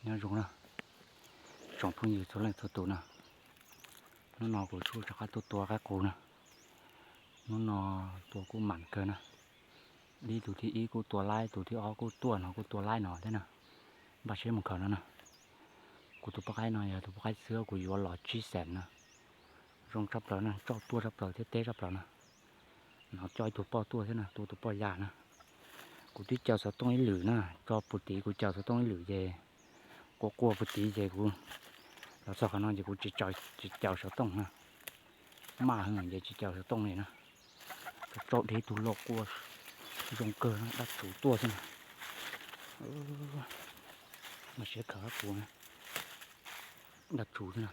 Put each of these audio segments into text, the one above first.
Nyob zoo na, tsoom phooj ywg txhua leej txhua tus na, hnub no kuv tsuas rov qab tuaj tua qaib qus na. Hnub no tua kuj mam kawg na, ib tus thib ib kuj tua laib, tus thib ob kuj tuaj no kuj tua laib no thiab na. Npaj siab mus khaws no na. Kuv tus poj qaib no yog tus poj qaib xwb kuv yuav los tsib xees na. Zoo tshaj plaws na, tsauj tuaj tshaj plaws thiab teb tshaj plaws na. No coj ib tug poj tuaj thiab na, tua tus poj yas na. Kuv twb caws xov tooj ib lwm na, tso puag tid kuv caws xov tooj ib lwm ces quaj quaj puag tid ces kuv los txog qhov no ces kuv tsis caws xov tooj na. Maj heev ces tsis caws xov tooj li na. Tsauj deb tug loj quaj zoo kawg na, dab tsuv tuaj xwb na. Mas siab khaws qab qus na, dab tsuv xwb na.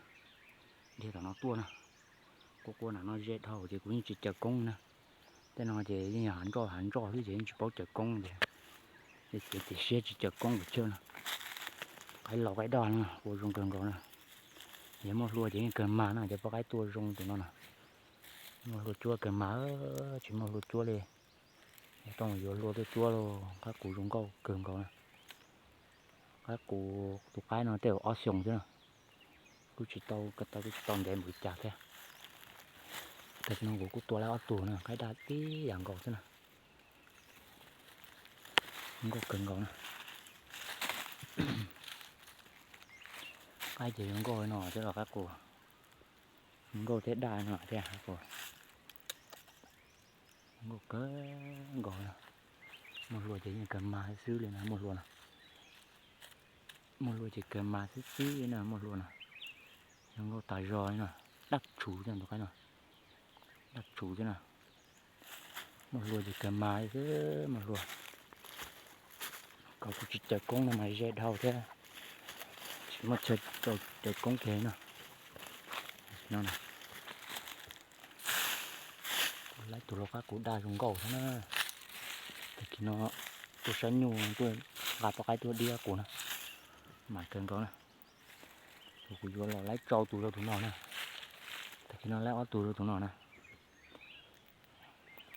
Dhia tom no tuaj na, quaj quaj nram no ze dhau ces kuv yeej tsis caws koob na. Tej no ces yeej yog hav ntsoj hav ntsoj xwb ces yeej tsis paub caws koob ces, ces, ces siab tsis caws koob kuv chawj no. Qaib laus qaib daj no ua zoo kawg nkaus na. Yog muaj hlua ces yeej kawg mag na, cov poj qaib tuaj zoo tus no na. Muaj hlua cuab kawg mag, tsis muaj hlua cuab li. Yog tau yuav hlua tuaj cuab los qab qus zoo nkauj kawg nkaus na. Qab qus tus qaib no tej zaum ob xyoos xwb na. Kuj tsis tau ko taw, kuj tsis tau ntev npaum li cas thiab. Tam sim no kuv kuj tua laib ob tug na, qaib daj tib yam nkaus xwb na. Nkauj kawg nkaus na. Qaib ces zoo nkauj no thiab los qab qus. Zoo nkauj thiab daj no thiab qab qus. Nkauj kawg nkaus na. Muaj hlua ces yeej kawg mag xwb li na, muaj hlua no. Muaj hlua ces kawg mag xwb xwb li na, muaj hlua no. Zoo nkauj tas zog li no. Dab tsuv thiab tus qaib no. Dab tsuv thiab na. Muaj hlua ces kawg mag xwb, muaj hlua. Kom kuv tsis caws koob no mas ze dhau thiab. Tsis muaj chaw caws koob kiag no. No na. Kuv laib tus lau qab qus daj zoo nkauj thiab na. Tag kis no tuaj saib nyuj, tuaj nqa poj qaib tuaj dib qab qus na. Mam kawg nkaus na. Kuv yuav los laib tsau tus rau tus no na. Tag kis no laib ob tug rau tus no na.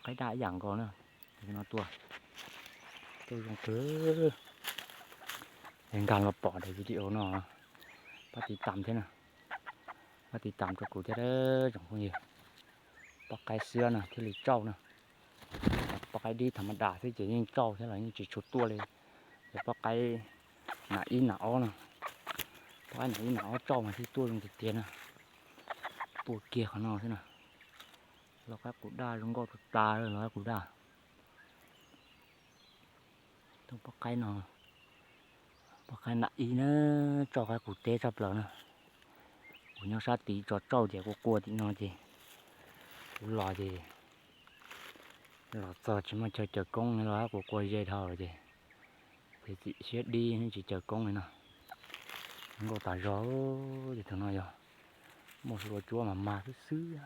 Qaib daj ib yam nkaus na. Tag kis no tua, tuaj zoo kawg. Es nkag los pom daim video no, pab tiv tam thiab na. Pab tiv tam rau kuv thiab tsoom phooj ywg. Poj qaib xwb na thiaj li tsauj na. Poj qaib dib tham ma das xwb ces yeej tsauj thiab los yeej tsis tshua tuaj li. Ces poj qaib nas ib nas ob no, poj qaib nas ib nas ob tsauj mas thiaj tuaj zoo tiag tiag na. Puag kiag qhov no xwb na. Lau qab qus daj zoo nkauj tas tas, lau qab qus daj. Tus poj qaib no, poj qaib nas ib na, tsauj qab qus teb tshaj plaws na. Kuv nyob sab tid tso tsauj ces kuv quaj tim no ces kuv los ces los txog tsis muaj chaw caws koob li, lau qab qus quaj ze dhau ces, ces txim siab dib tsis caws koob li no. Nkauj tas zog, ces tus no yog muaj hlua cuab mas mag xwb xwb.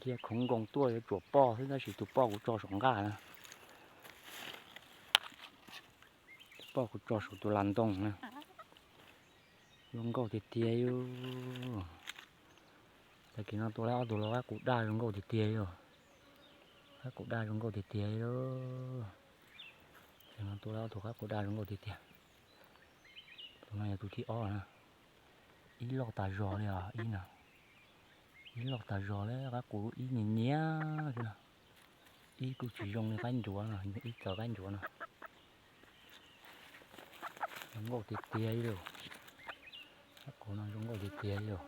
Dhia khoov nkoos tuaj yuav tsuam poj xwb tab sis tus poj kuv tso saum nqaj na. Tus poj kuv tso saum tus las ntoo na. Zoo nkauj tiag tiag li. Tag kis no tua laib ob tug lau qab qus daj zoo nkauj tiag tiag li. Qab qus daj zoo nkauj tiag tiag li. Tag kis no tua laib ob tug qab qus daj zoo nkauj tiag tiag. Tus no yog tus thib ob na. Ib loj tas zog li os, ib no. Ib loj tas zog li, qab qus ib nyias nyias xwb no. Ib kuj tsis zoo li qaib ncuav no, ib txawv qaib ncuav no. Zoo nkauj tiag tiag li lauj. Qab qus no zoo nkauj tiag tiag li lauj.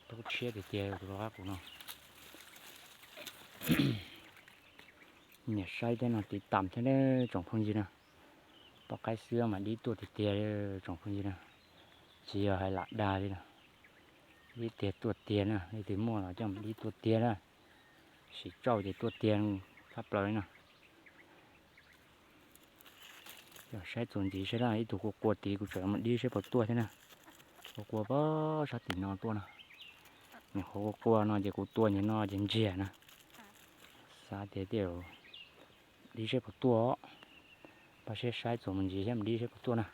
Tub tshiab tiag tiag tus lau qab qus no. Niam saib thiab no tiv tam thiab tsoom phooj ywg na. Poj qaib xwb mas dib tuaj tiag tiag tsoom phooj ywg na. Tsis yog hais lam dag li na. Dib tiag tuaj tiag na, leej twg muaj los coj mus dib tuaj tiag na. Sim tsauj ces tuaj tiag tshaj plaws li na. Saib txuas ntxiv saib na, ib tug quaj quaj tid kuv tseem mus dib saib puas tuaj thiab na. Quaj quaj pog sab tim no tuaj na. Nws qhuav quaj quaj no ces kuv tua ntawm no ces ntsiag na. Xav tias tej zaum dib saib puas tuaj. Pab siab saib txuas mus ntxiv saib mus dib saib puas tuaj na.